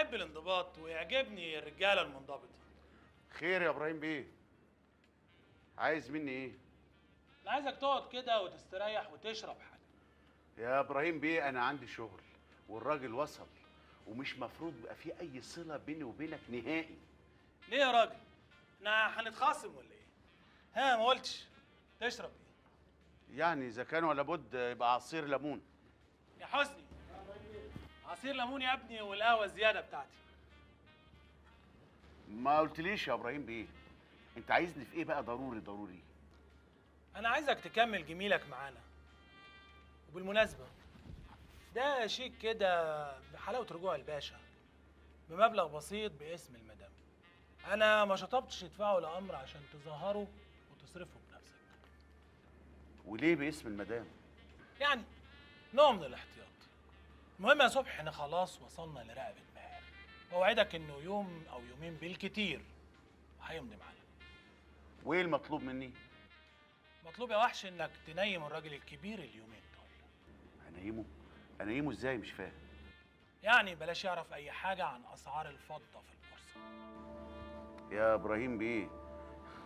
بحب الانضباط ويعجبني الرجالة المنضبطه. خير يا ابراهيم بيه، عايز مني ايه؟ انا عايزك تقعد كده وتستريح وتشرب حاجة. يا ابراهيم بيه انا عندي شغل والراجل وصل، ومش مفروض يبقى في اي صله بيني وبينك نهائي. ليه يا راجل؟ احنا هنتخاصم ولا ايه؟ ها ما قلتش تشرب ايه؟ يعني اذا كان ولا بد يبقى عصير ليمون. يا حسني عصير ليمون يا ابني، والقهوة الزيادة بتاعتي. ما قلتليش يا ابراهيم بيه انت عايزني في ايه بقى؟ ضروري ضروري. انا عايزك تكمل جميلك معانا، وبالمناسبة ده شيك كده بحلاوه رجوع الباشا بمبلغ بسيط باسم المدام. انا ما شطبتش تدفعه لامر عشان تظهره وتصرفه بنفسك. وليه باسم المدام؟ يعني نوع من الاحتياط. المهم يا صبحي احنا خلاص وصلنا لرقبه ماهر، واوعدك انه يوم او يومين بالكتير وهيمضي معانا. وايه المطلوب مني؟ مطلوب يا وحش انك تنيم الراجل الكبير اليومين دول. انيمه؟ انيمه ازاي؟ مش فاهم. يعني بلاش يعرف اي حاجة عن اسعار الفضة في البورصة. يا ابراهيم بيه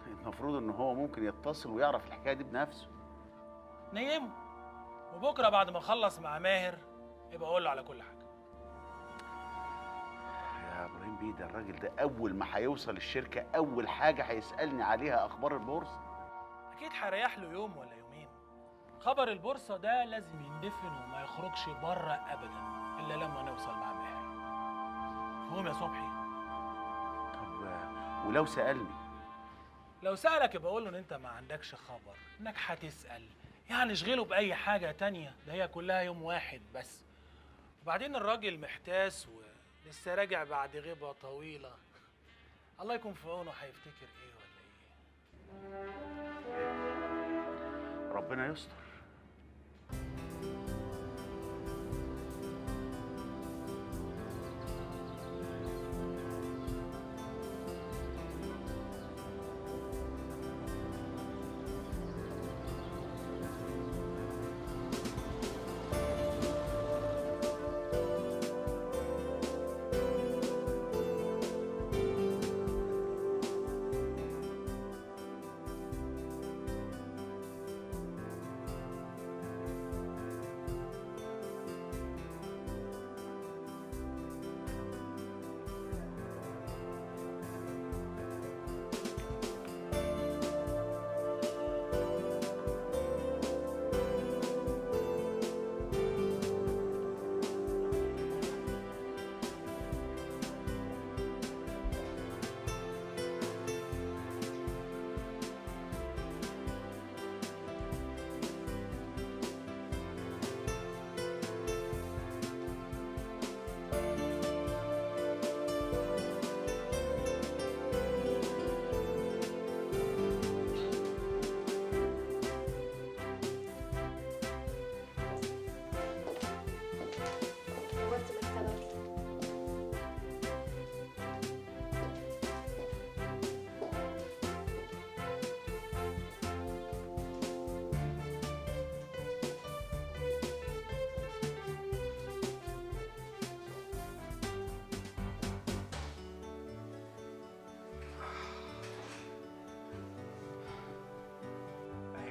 المفروض ان هو ممكن يتصل ويعرف الحكاية دي بنفسه. نيمه، وبكره بعد ما اخلص مع ماهر يبقى اقول له على كل حاجة. يا ابراهيم بيه ده الراجل ده اول ما هيوصل الشركة اول حاجة هيسالني عليها اخبار البورصة. اكيد هيريح له يوم ولا يومين. خبر البورصة ده لازم يندفن وما يخرجش بره ابدا الا لما نوصل مع ماهر. مفهوم يا صبحي؟ طب ولو سالني؟ لو سالك يبقى قول له ان انت ما عندكش خبر، انك هتسال، يعني اشغله باي حاجة تانية، ده هي كلها يوم واحد بس. وبعدين الراجل محتاس ولسه راجع بعد غيبه طويلة، الله يكون في عونه، هيفتكر ايه ولا ايه؟ ربنا يستر.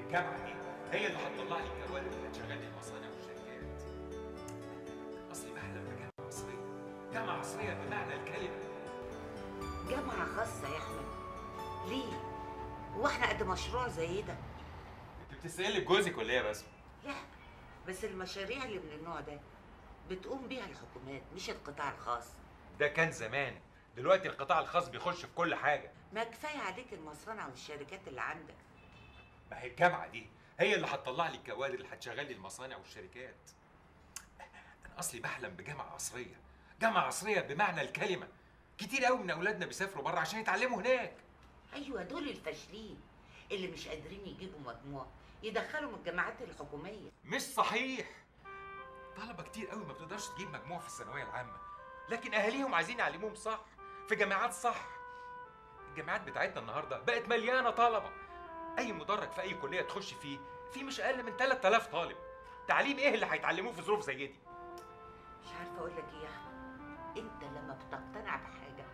الجامعة دي هي اللي هتطلع لي الكوادر اللي هتشغل لي المصانع والشركات. أصلي بحلم بجامعة عصرية، جامعة عصرية بمعنى الكلمة. جامعة خاصة يا أحمد؟ ليه؟ هو احنا قد مشروع زي ده؟ أنت بتسألي بجوزك ولا إيه يا بسمة؟ لا، بس المشاريع اللي من النوع ده بتقوم بيها الحكومات مش القطاع الخاص. ده كان زمان، دلوقتي القطاع الخاص بيخش في كل حاجة. ما كفاية عليك المصانع والشركات اللي عندك. ما هي الجامعة دي هي اللي هتطلع لي الكوادر اللي هتشغل لي المصانع والشركات. أنا أصلي بحلم بجامعة عصرية، جامعة عصرية بمعنى الكلمة. كتير قوي من أولادنا بيسافروا بره عشان يتعلموا هناك. أيوة، دول الفاشلين اللي مش قادرين يجيبوا مجموع يدخلوا من الجامعات الحكومية. مش صحيح، طلبة كتير قوي ما بتقدرش تجيب مجموع في الثانوية العامة، لكن أهاليهم عايزين يعلموهم صح في جامعات صح. الجامعات بتاعتنا النهارده بقت مليانة طلبة. أي مدرج في أي كلية تخش فيه في مش أقل من 3000 طالب. تعليم إيه اللي هيتعلموه في ظروف زي دي؟ مش عارفة أقول لك إيه يا أحمد، أنت لما بتقتنع بحاجة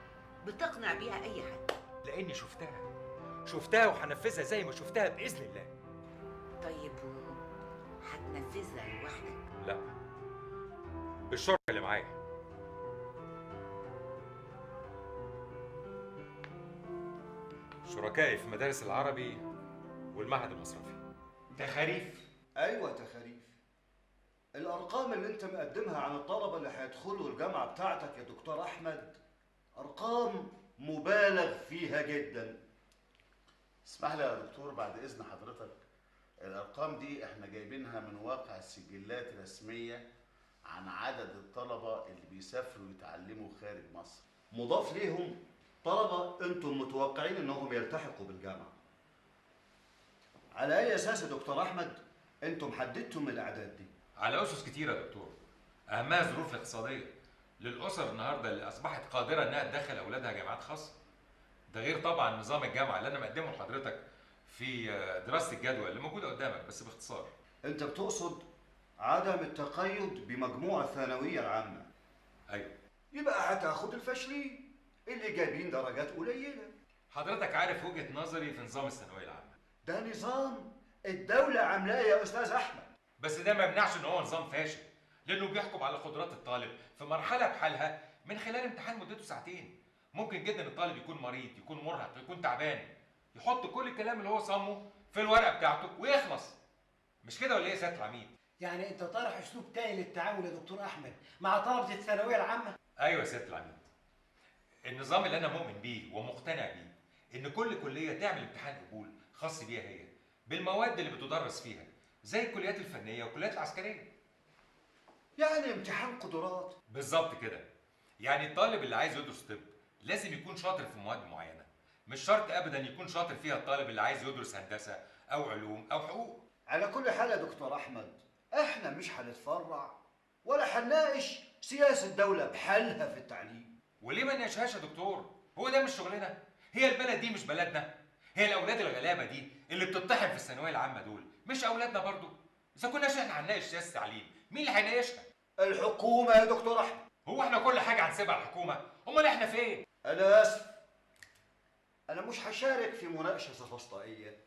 بتقنع بيها اي حد. لاني شفتها وهنفذها زي ما شفتها باذن الله. طيب هتنفذها لوحدك؟ لا، بالشركة اللي معايا. شركائي في مدارس العربي والمعهد المصرفي. تخاريف؟ ايوه تخاريف. الارقام اللي انت مقدمها عن الطلبة اللي هيدخلوا الجامعة بتاعتك يا دكتور احمد ارقام مبالغ فيها جدا. اسمح لي يا دكتور بعد اذن حضرتك، الارقام دي احنا جايبينها من واقع السجلات الرسمية عن عدد الطلبة اللي بيسافروا يتعلموا خارج مصر. مضاف ليهم طلبه انتم متوقعين انهم يلتحقوا بالجامعة. على اي اساس يا دكتور احمد انتم حددتم الاعداد دي؟ على اسس كتيرة يا دكتور، اهمها الظروف الاقتصادية للاسر النهارده اللي اصبحت قادرة انها تدخل اولادها جامعات خاصة. ده غير طبعا نظام الجامعة اللي انا مقدمه لحضرتك في دراسة الجدوى اللي موجودة قدامك. بس باختصار، انت بتقصد عدم التقيد بمجموع الثانوية العامة؟ ايوه. يبقى هتاخد الفاشلين اللي جايبين درجات قليله. حضرتك عارف وجهه نظري في نظام الثانوية العامة. ده نظام الدولة عاملاه يا استاذ احمد. بس ده ما يمنعش ان هو نظام فاشل، لانه بيحكم على قدرات الطالب في مرحلة بحالها من خلال امتحان مدته ساعتين. ممكن جدا الطالب يكون مريض، يكون مرهق، يكون تعبان، يحط كل الكلام اللي هو صمه في الورقة بتاعته ويخلص. مش كده ولا ايه يا سيادة العميد؟ يعني انت طارح اسلوب تاني للتعامل يا دكتور احمد مع طلبه الثانوية العامة؟ ايوه يا سيادة العميد. النظام اللي انا مؤمن بيه ومقتنع بيه ان كل كليه تعمل امتحان قبول خاص بيها هي بالمواد اللي بتدرس فيها، زي الكليات الفنية والكليات العسكرية. يعني امتحان قدرات؟ بالظبط كده. يعني الطالب اللي عايز يدرس طب لازم يكون شاطر في مواد معينة، مش شرط ابدا يكون شاطر فيها الطالب اللي عايز يدرس هندسة او علوم او حقوق. على كل حال يا دكتور احمد، احنا مش هنتفرع ولا هنناقش سياسة الدولة بحالها في التعليم. وليه ما نناقشهاش يا دكتور؟ هو ده مش شغلنا؟ هي البلد دي مش بلدنا؟ هي الاولاد الغلابة دي اللي بتطحن في الثانوية العامة دول مش اولادنا برضو؟ اذا كناش احنا هنناقش سياسة التعليم، مين اللي هيناقشها؟ الحكومة يا دكتور احمد. هو احنا كل حاجة هنسيبها الحكومة؟ امال احنا فين؟ انا اسف، انا مش هشارك في مناقشة سفسطائيه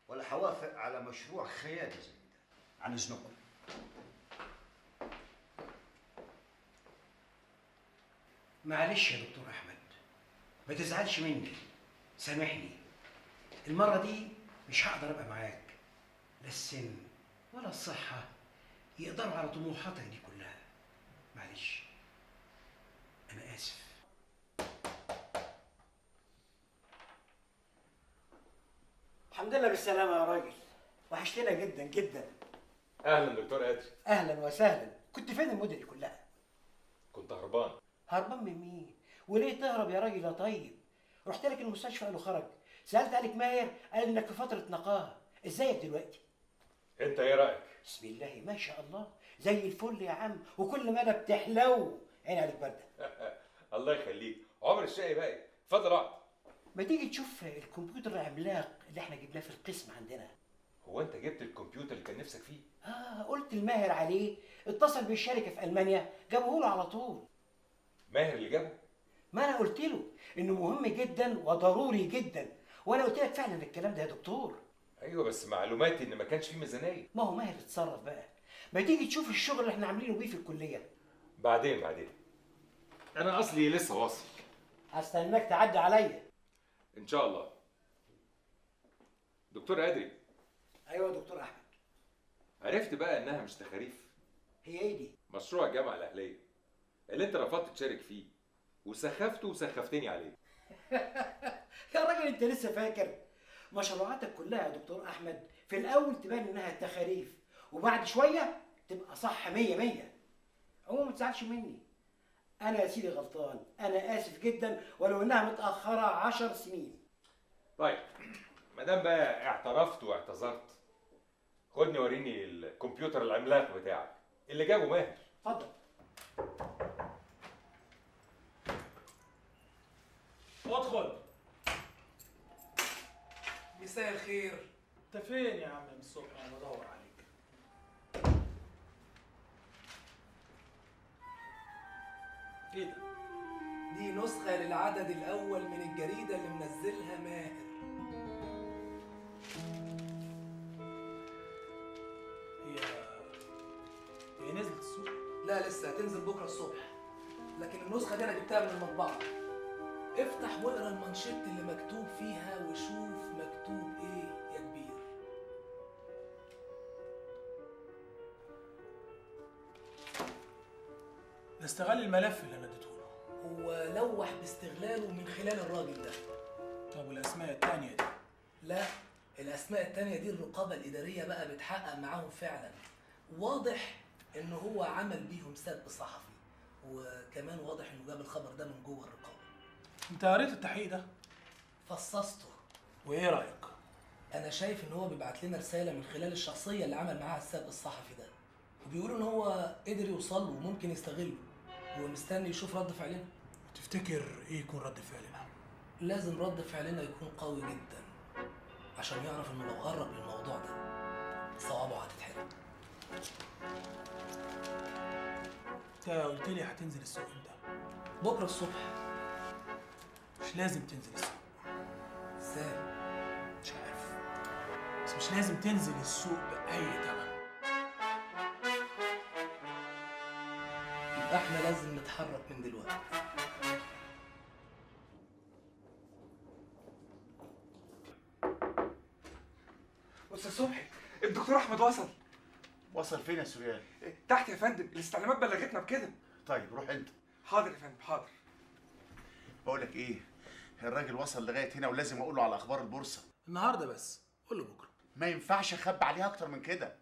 ولا هوافق على مشروع خيالي زي ده. عن اذنكم. معلش يا دكتور احمد، ما تزعلش مني، سامحني. المرة دي مش هقدر ابقى معاك، لا السن ولا الصحة يقدروا على طموحاتك دي كلها. معلش، انا اسف. الحمد لله بالسلامة يا راجل، وحشتنا جدا جدا. اهلا دكتور قادر. اهلا وسهلا. كنت فين المدة دي كلها؟ كنت هربان. هربان من مين؟ وليه تهرب يا راجل يا طيب؟ رحت لك المستشفى قالوا خرج، سالت عليك ماهر قال انك في فترة نقاهه. ازيك دلوقتي؟ انت ايه رايك؟ بسم الله ما شاء الله، زي الفل يا عم، وكل ما انا بتحلو عيني عليك باردة. الله يخليك، عمر الشقي باقي. اتفضل اقعد. ما تيجي تشوف الكمبيوتر العملاق اللي احنا جبناه في القسم عندنا. هو انت جبت الكمبيوتر اللي كان نفسك فيه؟ قلت الماهر عليه، اتصل بالشركة في المانيا جابوه له على طول. ماهر اللي جابه؟ ما انا قلت له انه مهم جدا وضروري جدا، وانا قلت لك فعلا الكلام ده يا دكتور. ايوه بس معلوماتي ان ما كانش فيه ميزانية. ما هو ماهر اتصرف بقى. ما تيجي تشوف الشغل اللي احنا عاملينه بيه في الكلية. بعدين انا اصلي لسه واصل. هستناك تعدي عليا ان شاء الله. دكتور قادري. ايوه يا دكتور احمد. عرفت بقى انها مش تخاريف؟ هي ايه دي؟ مشروع الجامعة الاهلية اللي انت رفضت تشارك فيه وسخفته وسخفتني عليه. يا راجل انت لسه فاكر؟ مشروعاتك كلها يا دكتور احمد في الاول تبان انها تخاريف، وبعد شوية تبقى صح 100 100. عموما ما تزعلش مني، انا يا سيدي غلطان، انا اسف جدا ولو انها متاخرة 10 سنين. طيب ما دام بقى اعترفت واعتذرت، خدني وريني الكمبيوتر العملاق بتاعك اللي جابه ماهر. اتفضل. ادخل. مساء الخير. انت فين يا عم من الصبح انا بدور عليك؟ ايه ده؟ نسخة للعدد الأول من الجريدة اللي منزلها ماهر. هي نزلت السوق؟ لا لسه، هتنزل بكرة الصبح، لكن النسخة دي أنا جبتها من المطبعة. افتح واقرا المانشيت اللي مكتوب فيها وشوف مكتوب إيه يا كبير. ده استغل الملف اللي أنا اديته له. هو لوح باستغلاله من خلال الراجل ده. طب والأسماء التانية دي؟ لا، الأسماء التانية دي الرقابة الإدارية بقى بتحقق معاهم فعلا. واضح إن هو عمل بيهم سبق صحفي، وكمان واضح إنه جاب الخبر ده من جوه الرقابة. أنت قريت التحقيق ده؟ فصصته. وإيه رأيك؟ أنا شايف إن هو بيبعت لنا رسالة من خلال الشخصية اللي عمل معاها السبق الصحفي ده، وبيقول إن هو قدر يوصل له وممكن يستغله، ومستني يشوف رد فعلنا. تفتكر إيه يكون رد فعلنا؟ لازم رد فعلنا يكون قوي جدا، عشان يعرف إنه لو قرب للموضوع ده صوابعه هتتحرق. أنت قلت لي هتنزل السوق إمتى؟ بكرة الصبح. مش لازم تنزل السوق. إزاي؟ مش عارف، بس مش لازم تنزل السوق بأي ثمن. يبقى احنا لازم نتحرك من دلوقتي. أستاذ صبحي، الدكتور أحمد وصل. وصل فين يا سوريال؟ تحت يا فندم، الاستعلامات بلغتنا بكده. طيب روح أنت. حاضر يا فندم، حاضر. بقول لك إيه؟ الراجل وصل لغاية هنا ولازم أقول له على أخبار البورصة. النهارده بس، قول له بكرة. ما ينفعش أخبي عليها أكتر من كده.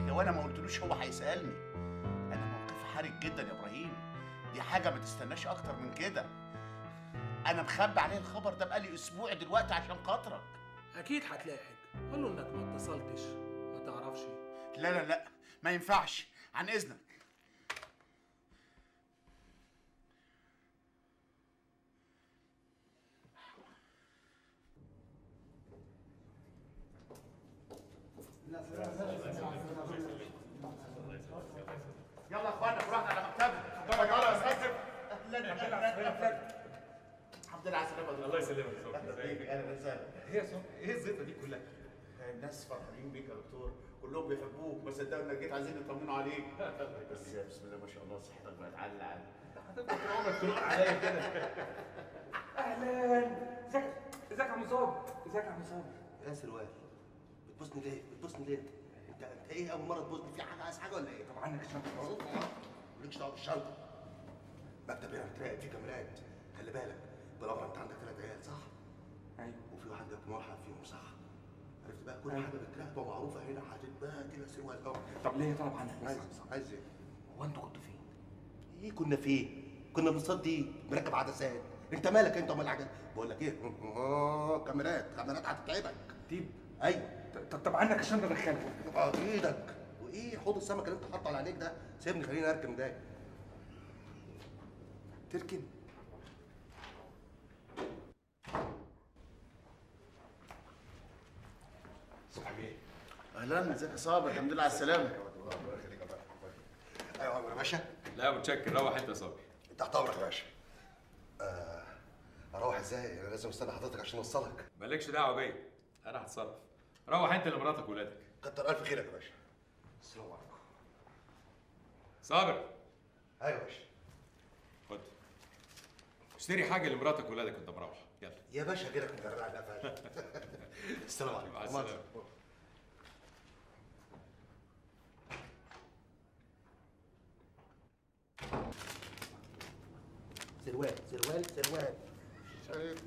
لو انا ما قلتلوش هو هيسالني. انا موقفي حرج جدا يا ابراهيم، دي حاجة ما تستناش اكتر من كده. انا مخبي عليه الخبر ده بقالي اسبوع دلوقتي عشان خاطرك. اكيد هتلاقي حاجة، قول له انك ما اتصلتش، ما تعرفش. لا لا لا، ما ينفعش، عن اذنك. يلا يا اخوانا فرحنا على مكتبنا. اتفضلوا يا استاذ. اهلا اهلا. الحمد لله على السلامة. الله يسلمك. اهلا وسهلا. ايه يا صبحي، ايه الزيطة دي كلها؟ الناس فرحانين بيك يا دكتور، كلهم بيحبوك، ما صدقوا انك جيت، عايزين يطمنوا عليك. بس بسم الله ما شاء الله صحتك بقت عالية عالية. هتفضل طول عمرك تنق عليا كده. اهلا، ازيك ازيك يا عم صابر؟ ازيك يا عم صابر؟ يا سروال، بتبوسني ليه؟ بتبوسني ليه؟ انت ايه اول مرة تبوسني؟ في حاجة، عايز حاجة ولا ايه؟ طب عندك الشنطة؟ مالكش دعوه بالشنطه. مكتب هنا متراقب، فيه كاميرات، خلي بالك. بالامر انت عندك 3 عيال صح؟ ايوه. وفي واحد ملحق فيهم صح؟ عرفت بقى كل حاجة بتراقب ومعروفة هنا، هتتبهدل يا سروال. طب ليه طلب عنك؟ عايز ايه؟ هو انتوا كنتوا فين؟ ايه كنا فين؟ كنا بنصدي، بنركب عدسات. انت مالك انت ومال العجل؟ بقول لك ايه؟ كاميرات، كاميرات هتتعبك. ديب. ايوه. طب عنك الشنطة دخلها. ايدك. وايه حوض السمك اللي انت حاطه على عينيك ده؟ سيبني خليني اركن ده. تركن؟ صبحي بيه. اهلا، ازيك يا صابر؟ الحمد لله على السلامة. الله يخليك يا باشا. ايوه يا باشا. لا متشكر، روح انت يا صابر. تحت امرك يا باشا. اروح ازاي؟ انا لازم استنى حضرتك عشان اوصلك. مالكش دعوه بيا، انا هتصرف. روح انت لمراتك وولادك. كتر الف خيرك يا باشا. السلام عليكم. صابر. ايوه يا باشا. خد، اشتري حاجة لمراتك وولادك وانت مروح. يلا يا باشا، غيرك مجرع القفل. السلام عليكم. مع السلامة. سروال سروال سروال. شايف؟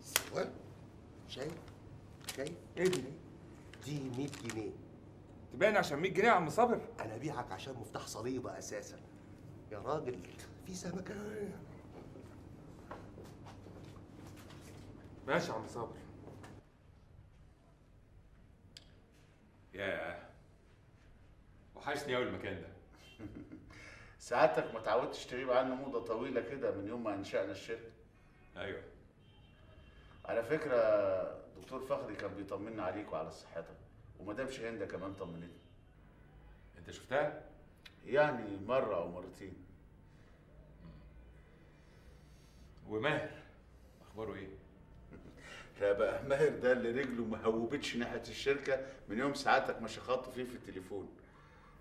سروال؟ شايف؟ شايف؟ ايه دي؟ دي 100 جنيه. تبيعني عشان 100 جنيه يا عم صابر؟ انا ابيعك عشان مفتاح صليبه اساسا. يا راجل في سمكة. ماشي يا عم صابر. ياه، وحشني قوي المكان ده. سعادتك ما تعودتش تغيب عنه مده طويلة كده من يوم ما انشأنا الشركة. ايوه. على فكرة دكتور فخري كان بيطمنا عليك وعلى صحتك، ومدام شاهندة كمان طمنتني. انت شفتها؟ يعني مرة او مرتين. وماهر اخباره ايه؟ لا بقى ماهر ده اللي رجله ما هوبتش ناحية الشركة من يوم ساعتك ما شخطت فيه في التليفون.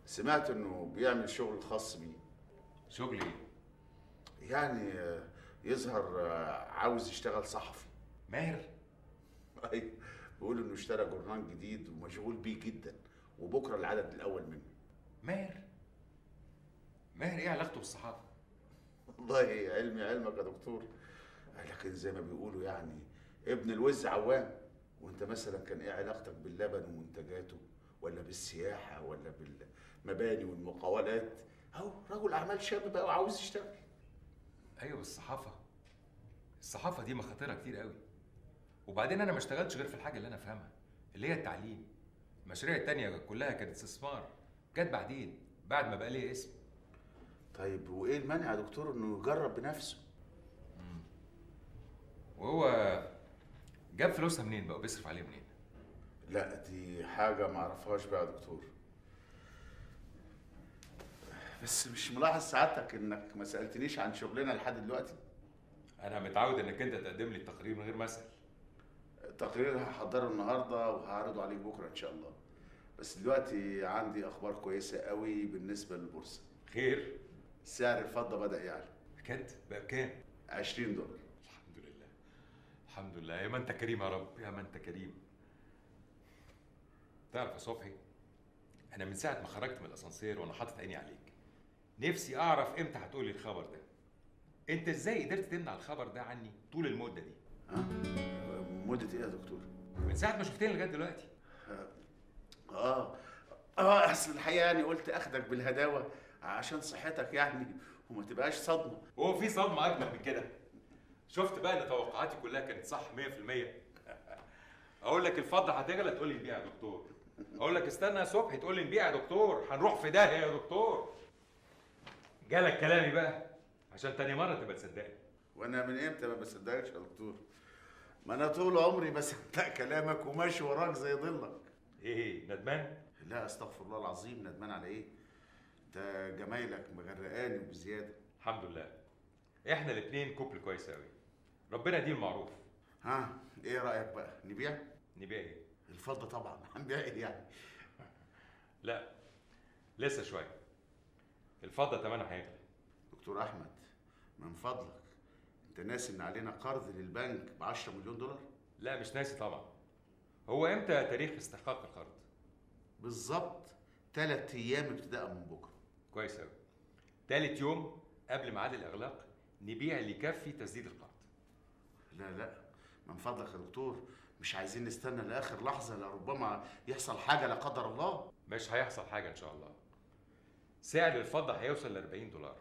سمعت انه بيعمل شغل خاص بيه. شغل ايه؟ يعني يظهر عاوز يشتغل صحفي. ماهر؟ ايوه، بيقول انه اشترى جورنال جديد ومشغول بيه جدا، وبكره العدد الاول منه. ماهر؟ ماهر ايه علاقته بالصحافه؟ والله علمي علمك يا دكتور، لكن زي ما بيقولوا يعني ابن الوز عوام. وانت مثلا كان ايه علاقتك باللبن ومنتجاته، ولا بالسياحة، ولا بالمباني والمقاولات؟ اهو رجل اعمال شاب بقى وعاوز يشتغل. ايوه الصحافة، الصحافة دي مخاطرها كتير قوي. وبعدين انا ما اشتغلتش غير في الحاجة اللي انا فاهمها، اللي هي التعليم. المشاريع التانية كلها كانت استثمار، جت بعدين بعد ما بقى ليه اسم. طيب وايه المانع يا دكتور انه يجرب بنفسه؟ وهو جاب فلوسها منين بقى وبيصرف عليها منين؟ لا دي حاجة ما اعرفهاش بقى يا دكتور. بس مش ملاحظ سعادتك انك ما سالتنيش عن شغلنا لحد دلوقتي؟ انا متعود انك انت تقدم لي التقرير من غير ما اسال. التقرير هحضره النهارده وهعرضه عليك بكره ان شاء الله. بس دلوقتي عندي اخبار كويسة قوي بالنسبة للبورصه. خير؟ سعر الفضة بدا يعلى. بجد؟ بقى بكام؟ $20. الحمد لله الحمد لله، يا ما انت كريم يا رب، يا ما انت كريم. تعرف يا صبحي، انا من ساعة ما خرجت من الاسانسير وانا حاطط عيني عليك، نفسي اعرف امتى هتقولي الخبر ده. انت ازاي قدرت تمنع الخبر ده عني طول المدة دي؟ ها؟ مده ايه يا دكتور؟ من ساعة ما شفتني لغاية دلوقتي. اصل الحقيقة يعني قلت اخدك بالهداوه عشان صحتك يعني وما تبقاش صدمة. هو في صدمة اجمل من كده؟ شفت بقى ان توقعاتي كلها كانت صح 100%. اقول لك الفضة هتغلى تقول لي نبيع يا دكتور، اقول لك استنى يا صبحي تقول لي نبيع يا دكتور، هنروح في داهية يا دكتور. جالك كلامي بقى عشان تاني مرة تبقى تصدقني. وانا من امتى ما بصدقكش يا دكتور؟ ما انا طول عمري بصدق كلامك وماشي وراك زي ضلك. ايه ندمان؟ لا استغفر الله العظيم، ندمان على ايه؟ ده جمايلك مغرقاني وبزياده. الحمد لله احنا الاثنين couple كويس قوي، ربنا يديم المعروف. ها ايه رايك بقى نبيع؟ نبيع ايه؟ الفضة طبعا. هنبيع ايه يعني؟ لا لسه شوية، الفضة ثمنها هيغلى. دكتور احمد من فضلك، انت ناسي ان علينا قرض للبنك ب 10 مليون دولار؟ لا مش ناسي طبعا. هو امتى تاريخ استحقاق القرض؟ بالظبط 3 ايام ابتداء من بكره. كويس قوي. تالت يوم قبل ميعاد الاغلاق نبيع اللي يكفي تسديد القرض. لا لا من فضلك يا دكتور، مش عايزين نستنى لاخر لحظة، لربما يحصل حاجة لا قدر الله. مش هيحصل حاجة ان شاء الله. سعر الفضة هيوصل ل $40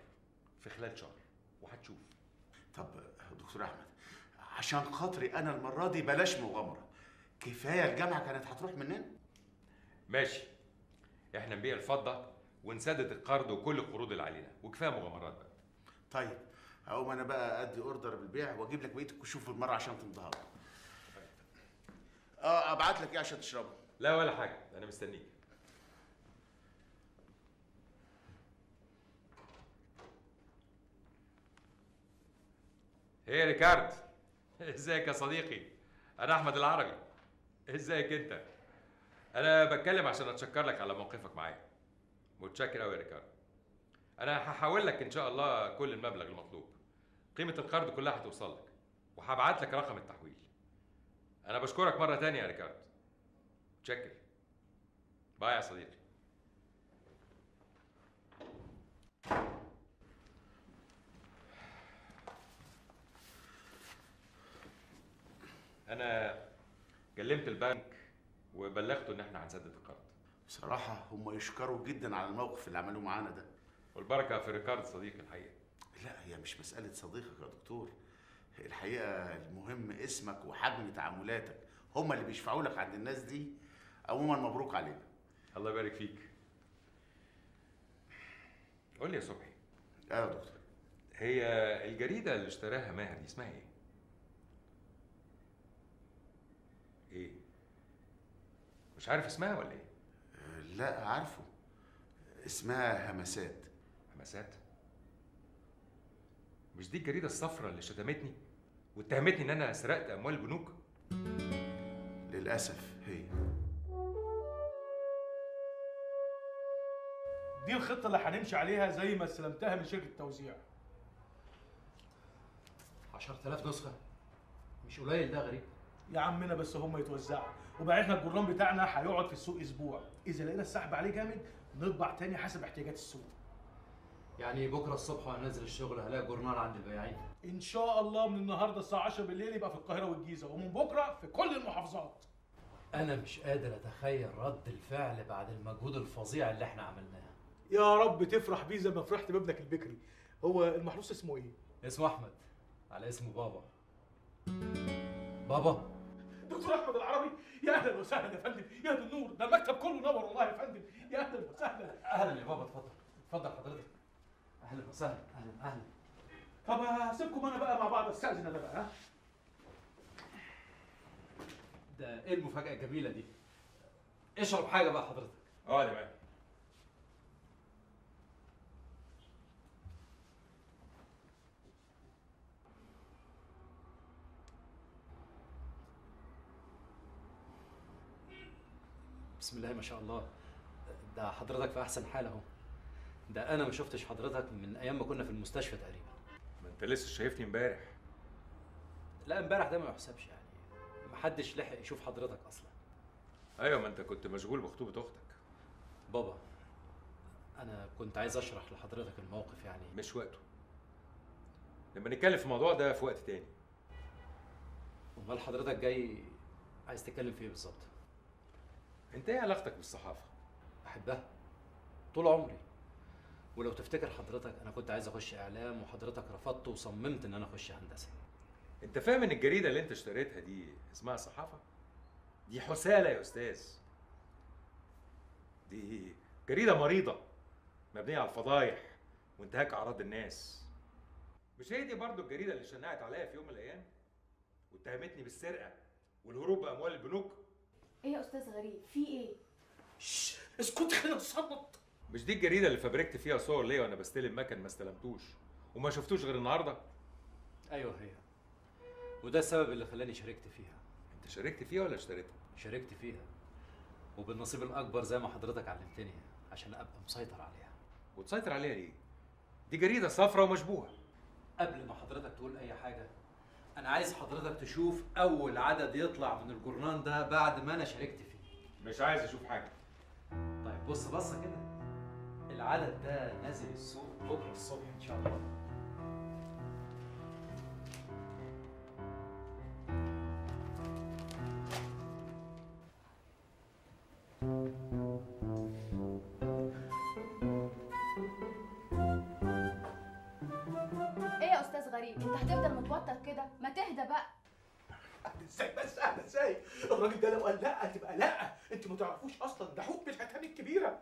في خلال شهر وهتشوف. طب دكتور احمد عشان خاطري انا المرة دي بلاش مغامرة، كفاية الجامعة كانت هتروح مننا. ماشي، احنا نبيع الفضة ونسدد القرض وكل القروض اللي علينا، وكفاية مغامرات بقى. طيب هقوم انا بقى ادي order بالبيع واجيب لك بقية الكشوف بالمرة عشان تمضيها. ابعت لك ايه عشان تشربه؟ لا ولا حاجة، انا مستنيك. ايه يا ريكارد، ازيك يا صديقي؟ انا احمد العربي. ازيك انت؟ انا بتكلم عشان اتشكر لك على موقفك معايا. متشكر قوي يا ريكارد. انا هحول لك ان شاء الله كل المبلغ المطلوب، قيمة القرض كلها هتوصل لك، وهبعت لك رقم التحويل. انا بشكرك مرة تانية يا ريكارد. متشكر. bye يا صديقي. انا كلمت البنك وبلغته ان احنا هنسدد القرض. بصراحة هم يشكروا جدا على الموقف اللي عملوه معانا ده. والبركة في ريكارد صديقي الحقيقة. لا هي مش مسالة صديقك يا دكتور، الحقيقة المهم اسمك وحجم تعاملاتك، هم اللي بيشفعوا لك عند الناس دي. عموما مبروك علينا. الله يبارك فيك. قول لي يا صبحي، ايوه يا دكتور. هي الجريدة اللي اشتراها ماهر دي اسمها ايه؟ ايه؟ مش عارف اسمها ولا ايه؟ لا عارفه، اسمها همسات. همسات؟ مش دي الجريدة الصفراء اللي شتمتني واتهمتني ان انا سرقت اموال البنوك؟ للاسف هي دي الخطة اللي هنمشي عليها زي ما استلمتها من شركة التوزيع. 10,000 نسخه مش قليل ده غريب يا عمنا، بس هم يتوزعوا، وبعدين احنا الجرنان بتاعنا هيقعد في السوق اسبوع، اذا لقينا السحب عليه جامد نطبع تاني حسب احتياجات السوق. يعني بكره الصبح وانا نازل الشغل هلاقي جورنال عند البياعين؟ ان شاء الله من النهارده الساعة 10 بالليل يبقى في القاهرة والجيزه، ومن بكره في كل المحافظات. انا مش قادر اتخيل رد الفعل بعد المجهود الفظيع اللي احنا عملناه. يا رب تفرح بيه زي ما فرحت بابنك البكري. هو المحروس اسمه ايه؟ اسمه احمد، على اسم بابا. بابا؟ دكتور احمد العربي، يا اهلا وسهلا يا فندم، يا دي النور، ده المكتب كله نور والله يا فندم، يا اهلا وسهلا. اهلا يا بابا، اتفضل اتفضل حضرتك. اهلا وسهلا، اهلا اهلا. طب هسيبكم انا بقى مع بعض، استاذن انا بقى. ها؟ ده ايه المفاجأة الجميلة دي؟ اشرب حاجة بقى حضرتك. اه تمام. بسم الله ما شاء الله، ده حضرتك في احسن حال اهو. ده انا ما شفتش حضرتك من ايام ما كنا في المستشفى تقريبا. ما انت لسه شايفني امبارح. لا امبارح ده ما يحسبش، يعني محدش لحق يشوف حضرتك اصلا. ايوه ما انت كنت مشغول بخطوبه اختك. بابا انا كنت عايز اشرح لحضرتك الموقف يعني. مش وقته، لما نتكلم في الموضوع ده في وقت تاني. امال حضرتك جاي عايز تتكلم في ايه بالظبط؟ انت ايه علاقتك بالصحافه؟ احبها طول عمري، ولو تفتكر حضرتك انا كنت عايز اخش اعلام وحضرتك رفضت وصممت ان انا اخش هندسة. انت فاهم ان الجريدة اللي انت اشتريتها دي اسمها صحافة؟ دي حساله يا استاذ. دي جريدة مريضه مبنية على الفضايح وانتهاك اعراض الناس. مش هي دي برضو الجريدة اللي شنعت عليا في يوم من الايام واتهمتني بالسرقة والهروب باموال البنوك؟ ايه يا استاذ غريب، في ايه؟ شش اسكت خلينا نصمت. مش دي الجريدة اللي فبركت فيها صور ليا وانا بستلم مكن ما استلمتوش وما شفتوش غير النهارده؟ ايوه هي، وده السبب اللي خلاني شاركت فيها. انت شاركت فيها ولا اشتريتها؟ شاركت فيها، وبالنصيب الاكبر زي ما حضرتك علمتني عشان ابقى مسيطر عليها. وتسيطر عليها ليه؟ دي جريدة صفرة ومشبوهه. قبل ما حضرتك تقول اي حاجة انا عايز حضرتك تشوف اول عدد يطلع من الجورنان ده بعد ما انا شاركت فيه. مش عايز اشوف حاجة. طيب بص بصة كده، العدد ده نازل السوق بكره الصبح ان شاء الله. ايه يا استاذ غريب، انت هتفضل متوتر كده؟ ما تهدى بقى. ازاي بس اهدى ازاي؟ الراجل ده لو قال لا تبقى لا، انت ما تعرفوش اصلا، ده حوت من الحيتان الكبيرة،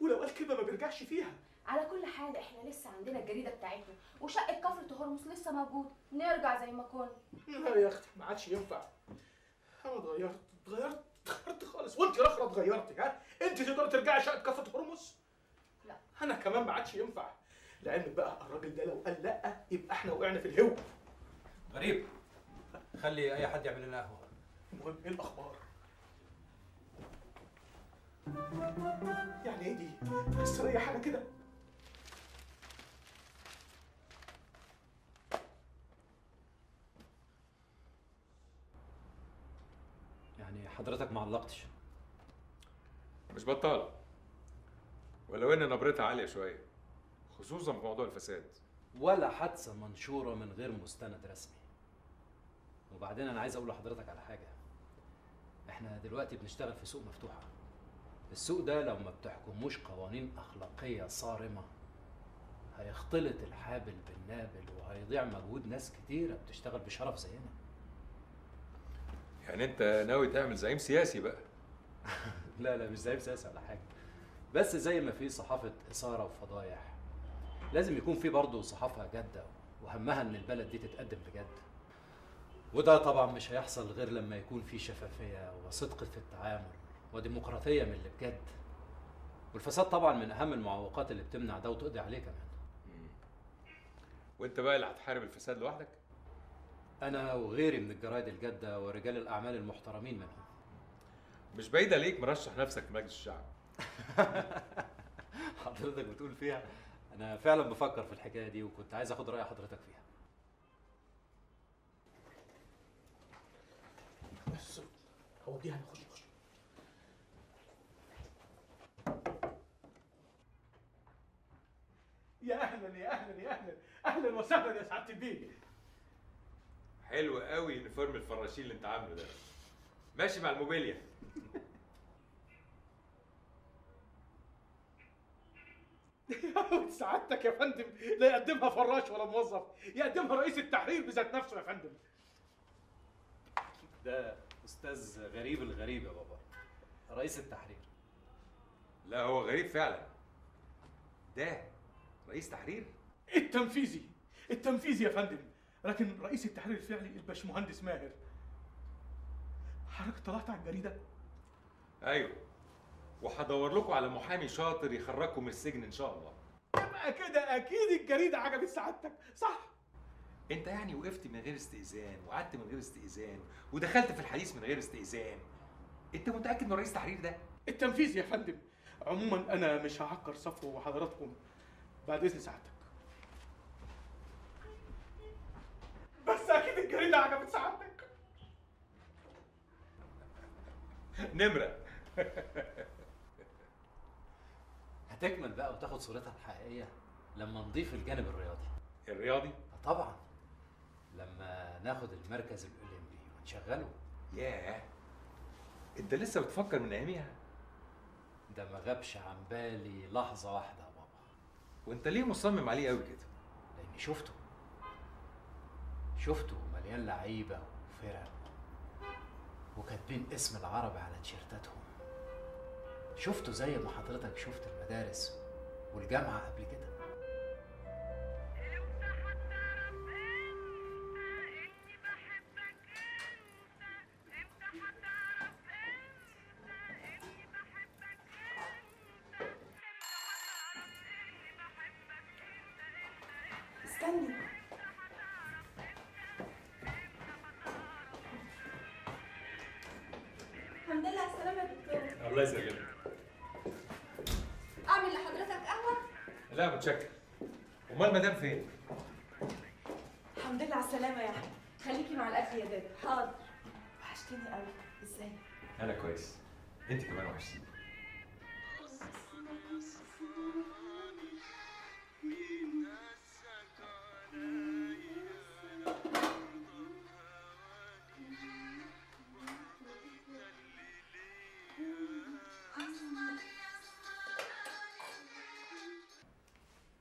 ولو قال كلمة ما بيرجعش فيها. على كل حال احنا لسه عندنا الجريدة بتاعتنا وشقه كفر هرمس لسه موجود، نرجع زي ما كنا. لا يا اختي ما عادش ينفع، انا اتغيرت اتغيرت اتغيرت خالص، وانت الاخرى اتغيرتي. ها انت تقدري ترجعي شقه كفر هرمس؟ لا انا كمان ما عادش ينفع. لعلمك بقى الراجل ده لو قال لا يبقى احنا وقعنا في الهو. غريب، خلي اي حد يعمل لنا قهوة. المهم ايه الاخبار؟ يعني ايه دي؟ بس ريح انا كده. يعني حضرتك ما علقتش؟ مش بطاله، ولو ان نبرتها عالية شوية، خصوصا في موضوع الفساد. ولا حادثه منشورة من غير مستند رسمي. وبعدين انا عايز اقول لحضرتك على حاجة، احنا دلوقتي بنشتغل في سوق مفتوحة. السوق ده لو ما بتحكموش قوانين اخلاقية صارمة هيختلط الحابل بالنابل وهيضيع مجهود ناس كتيرة بتشتغل بشرف زينا. يعني انت ناوي تعمل زعيم سياسي بقى؟ لا لا مش زعيم سياسي ولا حاجة، بس زي ما في صحافة اثاره وفضايح لازم يكون في برضه صحافة جاده وهمها ان البلد دي تتقدم بجد. وده طبعا مش هيحصل غير لما يكون في شفافية وصدق في التعامل وديمقراطيه من اللي بجد. والفساد طبعا من اهم المعوقات اللي بتمنع ده وتقضي عليه كمان. وانت بقى اللي هتحارب الفساد لوحدك؟ انا وغيري من الجرايد الجادة ورجال الاعمال المحترمين منهم. مش بعيدة ليك مرشح نفسك في مجلس الشعب. حضرتك بتقول فيها؟ انا فعلا بفكر في الحكاية دي وكنت عايز اخد راي حضرتك فيها. بس هو دي هنخش خش. يا اهلا يا اهلا يا اهلا، اهلا وسهلا يا سعادة البيه. حلو قوي uniform الفراشين اللي انت عامله ده، ماشي مع الموبيليا. سعادتك يا فندم لا يقدمها فراش ولا موظف، يقدمها رئيس التحرير بذات نفسه يا فندم. ده استاذ غريب الغريب يا بابا، رئيس التحرير. لا هو غريب فعلا، ده رئيس تحرير؟ التنفيذي، التنفيذي يا فندم، لكن رئيس التحرير الفعلي الباشمهندس ماهر. حضرتك طلعت على الجريدة؟ ايوه، وهدور لكم على محامي شاطر يخرجكم من السجن ان شاء الله. يبقى كده اكيد الجريدة عجبت سعادتك، صح؟ انت يعني وقفت من غير استئذان وقعدت من غير استئذان ودخلت في الحديث من غير استئذان. انت متاكد من رئيس التحرير ده؟ التنفيذي يا فندم. عموما انا مش هعكر صفو وحضراتكم بعد اذن سعادتك. بس اكيد الجريدة عجبت سعادتك. نمره. هتكمل بقى وتاخد صورتها الحقيقية لما نضيف الجانب الرياضي. الرياضي؟ طبعا، لما ناخد المركز الاولمبي ونشغله. ياه، انت لسه بتفكر من اياميها؟ ده ما غابش عن بالي لحظة واحدة يا بابا. وانت ليه مصمم عليه قوي كده؟ لاني شفته مليان لعيبة وفرق وكاتبين اسم العرب على تيشيرتاتهم. شفته زي ما حضرتك شفت المدارس والجامعة قبل كده. استني، الحمد لله على السلامة يا دكتور. الله يسلمك. أعمل لحضرتك قهوة؟ لا متشكر. أمال مدام فين؟ الحمد لله على السلامة يا أحمد. خليكي مع الأكل يا دادا. حاضر. وحشتيني قوي. إزاي؟ أنا كويس، أنت كمان وحشتيني.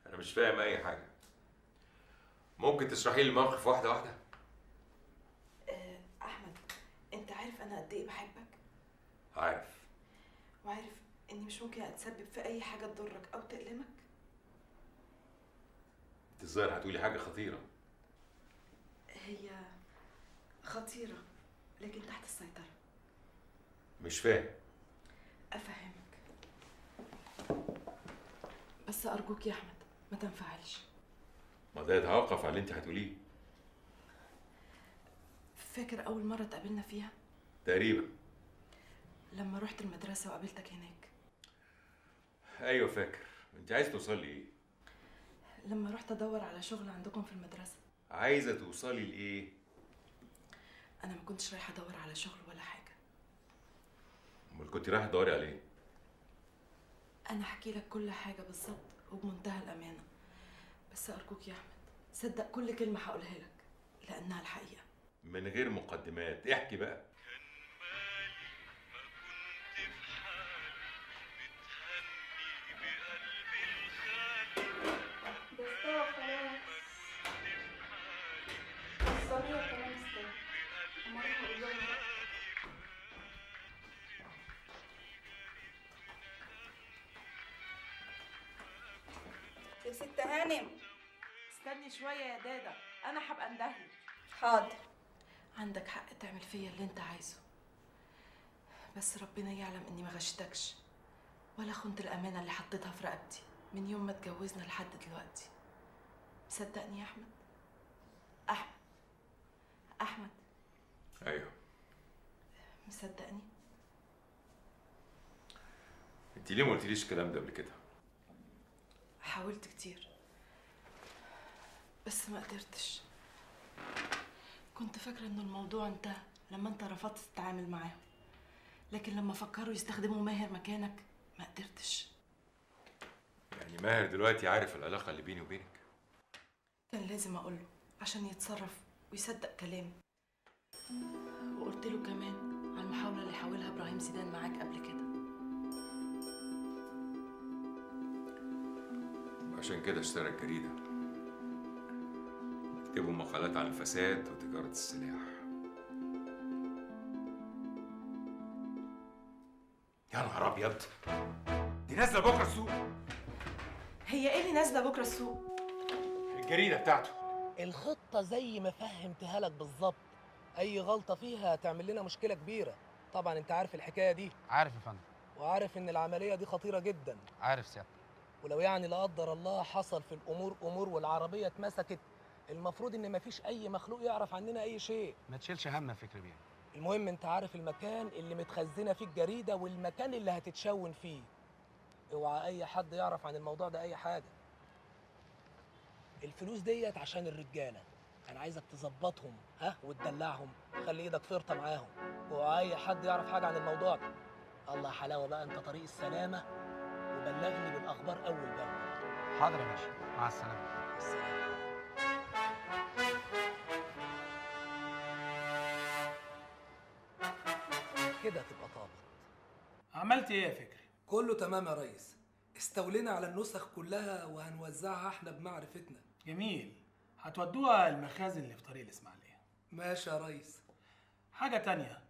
أنا مش فاهم أي حاجة. ممكن تشرحي لي الموقف واحدة واحدة؟ أحمد، أنت عارف أنا قد إيه بحبك؟ عارف. وعارف إني مش ممكن أتسبب في أي حاجة تضرك أو تألمك؟ أنت الظاهر هتقولي حاجة خطيرة. هي خطيرة لكن تحت السيطرة. مش فاهم. أفهمك، بس أرجوك يا أحمد ما تنفعلش. ما ده يتوقف على اللي انت هتقوليه. فاكر أول مرة اتقابلنا فيها؟ تقريبا. لما رحت المدرسة وقابلتك هناك. أيوه فاكر. انت عايزة توصلي لإيه؟ لما رحت أدور على شغل عندكم في المدرسة. عايزة توصلي لإيه؟ أنا ما كنتش رايحة أدور على شغل ولا حاجة. أمال كنت رايحة تدوري على إيه؟ أنا هحكي لك كل حاجة بالظبط وبمنتهى الأمانة، بس أرجوك يا أحمد صدق كل كلمة هقولها لك لأنها الحقيقة. من غير مقدمات، احكي بقى. ده استوى خلاص. الصينية كمان استوى. أما أروح أقول لهم بقى. يا ست هانم. استني شوية يا دادا، انا هبقى اندهلك. حاضر. عندك حق تعمل فيا اللي انت عايزه، بس ربنا يعلم اني ما غشتكش ولا خنت الامانة اللي حطيتها في رقبتي من يوم ما اتجوزنا لحد دلوقتي. صدقني يا احمد. احمد، احمد. ايوه. مصدقني؟ انت ليه ما قلتليش الكلام ده قبل كده؟ حاولت كتير بس ما قدرتش. كنت فاكرة ان الموضوع انتهى لما انت رفضت تتعامل معاهم، لكن لما فكروا يستخدموا ماهر مكانك ما قدرتش. يعني ماهر دلوقتي عارف العلاقة اللي بيني وبينك؟ كان لازم اقوله عشان يتصرف ويصدق كلامي. وقلت له كمان على المحاولة اللي حاولها ابراهيم زيدان معاك قبل كده. عشان كده اشترى الجريدة. يكتبوا مقالات عن الفساد وتجارة السلاح. يا نهار أبيض، دي نازلة بكرة السوق. هي إيه اللي نازلة بكرة السوق؟ الجريدة بتاعته. الخطة زي ما فهمتها لك بالظبط، أي غلطة فيها هتعمل لنا مشكلة كبيرة. طبعا أنت عارف الحكاية دي. عارف يا فندم. وعارف إن العملية دي خطيرة جدا. عارف سيادتك. ولو يعني لا قدر الله حصل في الأمور أمور والعربية اتمسكت، المفروض ان مفيش اي مخلوق يعرف عننا اي شيء. ما تشيلش هم يا فكري بيه. المهم انت عارف المكان اللي متخزنه فيه الجريدة والمكان اللي هتتشون فيه. اوعى اي حد يعرف عن الموضوع ده اي حاجة. الفلوس ديت عشان الرجالة، انا عايزك تظبطهم ها وتدلعهم، خلي ايدك فرطه معاهم. اوعى اي حد يعرف حاجة عن الموضوع ده. الله حلاوة بقى، انت طريق السلامة، وبلغني بالاخبار اول باول. حاضر يا باشا، مع السلامة. مع السلامة. كده تبقى طابت. عملت ايه يا فكري؟ كله تمام يا ريس، استولينا على النسخ كلها وهنوزعها احنا بمعرفتنا. جميل، هتودوها المخازن اللي في طريق الاسماعيلية. ماشي يا ريس. حاجة تانية،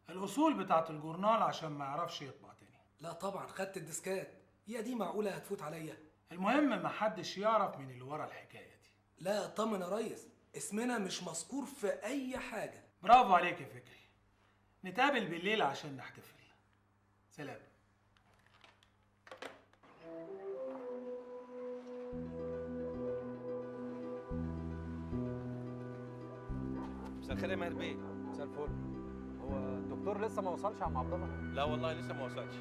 الاصول بتاعت الجورنال عشان ما يعرفش يطبع تاني. لا طبعا، خدت الديسكات. يا دي معقولة هتفوت عليا؟ المهم ما حدش يعرف من اللي ورا الحكاية دي. لا اطمن يا ريس، اسمنا مش مذكور في اي حاجة. برافو عليك يا فكري. نتقابل بالليل عشان نحتفل. سلام. مساء الخير يا ماهر بيه. مساء الفل. هو الدكتور لسه ما وصلش يا عم عبد الله؟ لا والله لسه ما وصلش.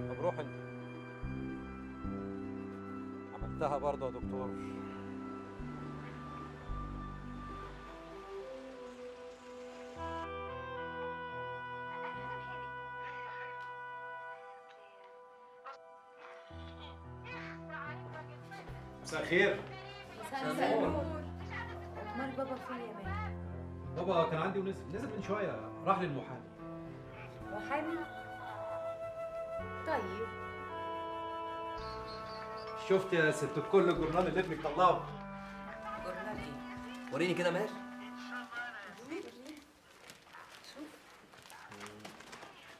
طب روح انت. عملتها برضه يا دكتور. مساء الخير. مساء النور. امال بابا فين يا ماهر؟ بابا كان عندي ونزل، نزل من شوية، راح للمحامي. محامي؟ طيب. شفت يا ست الكل الجورنال اللي ابنك طلعه؟ جورنال ايه؟ وريني كده ماهر. شوف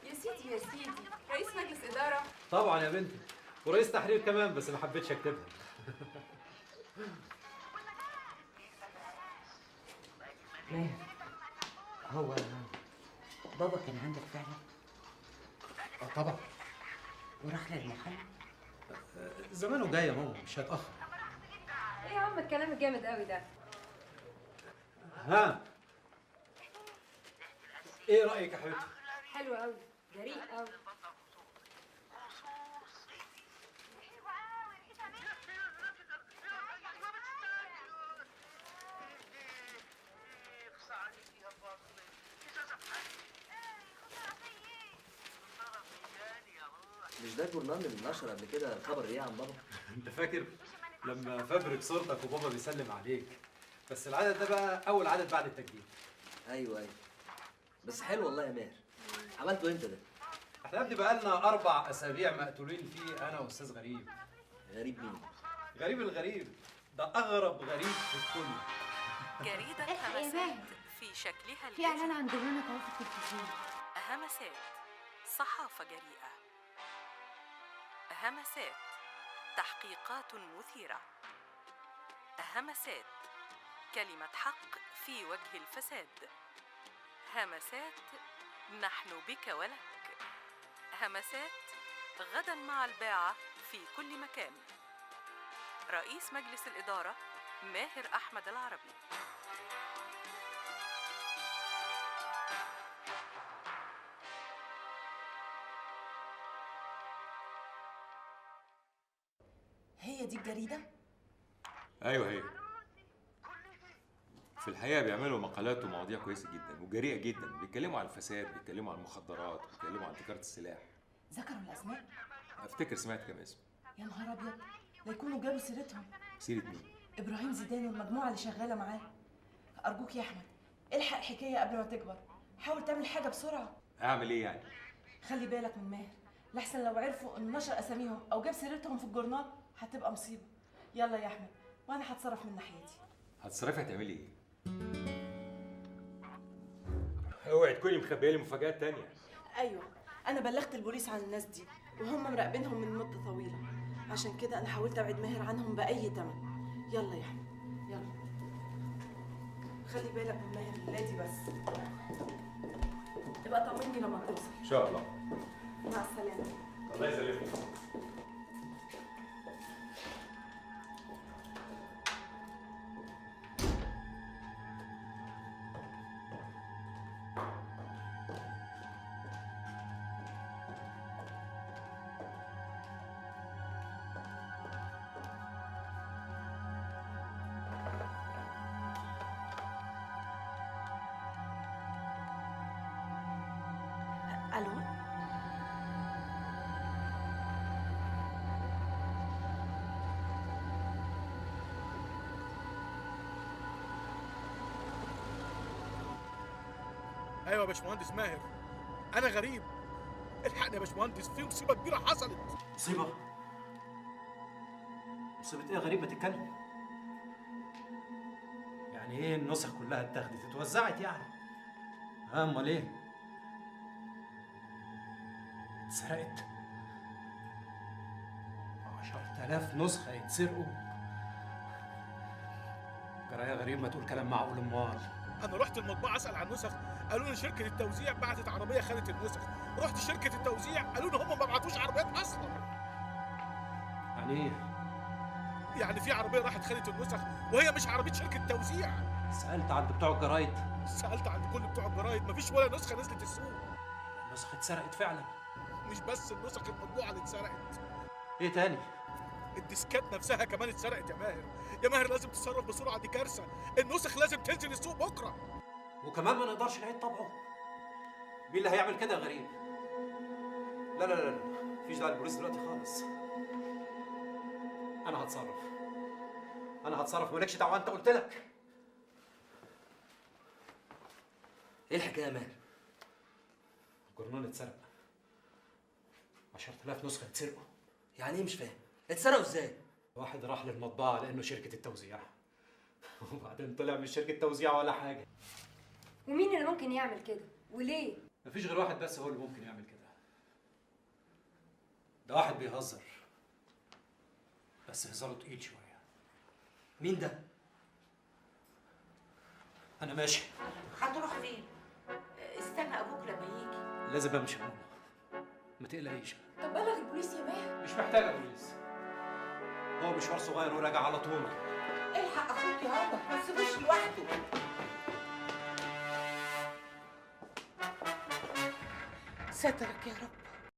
يا سيدي يا سيدي، رئيس مجلس ادارة؟ طبعا يا بنتي، ورئيس تحرير كمان، بس ما حبيتش اكتبها. ماهر، هو بابا كان عندك فعلا؟ اه طبعا. وراح للمحامي؟ زمانه جاي يا ماما، مش هيتأخر. ايه يا عم الكلام الجامد قوي ده؟ ها ايه رأيك يا حبيبتي؟ حلو قوي، جريء قوي. مش ده الجورنال اللي نشر قبل كده خبر ايه عن بابا؟ انت فاكر لما فبرك صورتك وبابا بيسلم عليك؟ بس العدد ده بقى اول عدد بعد التجديد. ايوه ايوه، بس حلو والله يا ماهر. عملته امتى ده؟ احنا يا ابني بقالنا 4 اسابيع مقتولين فيه انا واستاذ غريب. غريب مين؟ غريب الغريب، ده اغرب غريب في الدنيا. جريدة همسات في شكلها في اعلان عن جورنال اتعرض في التلفزيون. همسات، صحافة جريئة. همسات، وتحقيقات مثيرة. همسات، كلمة حق في وجه الفساد. همسات، نحن بك ولك. همسات غدا مع الباعة في كل مكان. رئيس مجلس الإدارة ماهر أحمد العربي. هي دي الجريدة؟ ايوه هي. في الحقيقة بيعملوا مقالات ومواضيع كويسة جدا وجريئه جدا، بيتكلموا عن الفساد، بيتكلموا عن المخدرات، بيتكلموا عن تجارة السلاح. ذكروا الاسماء؟ افتكر سمعت كام اسم. يا نهار ابيض، لا يكونوا جابوا سيرتهم. سيره مين؟ ابراهيم زيدان والمجموعة اللي شغالة معاه. ارجوك يا احمد الحق الحكاية قبل ما تكبر، حاول تعمل حاجة بسرعة. اعمل ايه يعني؟ خلي بالك من ماهر، لحسن لو عرفوا ان نشر اساميهم او جاب سيرتهم في الجورنال هتبقى مصيبة. يلا يا احمد وانا هتصرف من ناحيتي. هتصرفي هتعملي ايه؟ اوعي تكوني مخبيه لي مفاجآت تانية. ايوه، انا بلغت البوليس عن الناس دي وهم مراقبينهم من مده طويلة، عشان كده انا حاولت ابعد ماهر عنهم باي ثمن. يلا يا احمد يلا، خلي بالك من ماهر الليلة دي بس. تبقى طمني لما توصل. ان شاء الله. مع السلامة. الله يسلمك. الو، ايوه يا باشمهندس ماهر، انا غريب. الحقني يا باشمهندس، في مصيبة كبيرة حصلت. مصيبة؟ مصيبة ايه يا غريب؟ ما تتكلم. يعني ايه النسخ كلها اتاخدت اتوزعت يعني؟ ها امال ايه؟ اتسرقت 10,000 نسخة يتسرقوا؟ جرايه غريب، ما تقول كلام معقول. امال انا رحت المطبعة اسال عن النسخ، قالوا لي شركة التوزيع بعتت عربية خدت النسخ. رحت شركة التوزيع قالوا لي هم ما بعتوش عربيات اصلا. يعني ايه؟ يعني في عربية راحت خدت النسخ وهي مش عربية شركة التوزيع. سالت عند بتوع الجرايد؟ سالت عند كل بتوع الجرايد، مفيش ولا نسخه نزلت السوق. النسخ اتسرقت فعلا. مش بس النسخ المطبوعة اللي اتسرقت. ايه تاني؟ الديسكات نفسها كمان اتسرقت يا ماهر. يا ماهر لازم تتصرف بسرعة، دي كارثة. النسخ لازم تنزل السوق بكره. وكمان ما نقدرش نعيد طبعه. مين اللي هيعمل كده يا غريب؟ لا لا لا لا، مفيش داعي للبوليس دلوقتي خالص. انا هتصرف، انا هتصرف، مالكش دعوه، انت قلت لك. ايه الحكاية يا ماهر؟ الجورنال اتسرق. 10,000 نسخه اتسرقوا. يعني ايه؟ مش فاهم. اتسرقوا ازاي؟ واحد راح للمطبعه لانه شركة التوزيع، وبعدين طلع مش شركة توزيع ولا حاجة. ومين اللي ممكن يعمل كده؟ وليه؟ مفيش غير واحد بس هو اللي ممكن يعمل كده. ده واحد بيهزر، بس هزاره تقيل شوية. مين ده؟ انا ماشي. هتروح فين؟ استنى ابوك لما يجي. لازم امشي يا ماما، ما تقلقيش. طب بلغ البوليس يا ماهر. مش محتاجه بوليس، هو مشوار صغير وراجع على طول. الحق اخوك يا عمر، ما تسيبوش لوحده. سترك يا رب.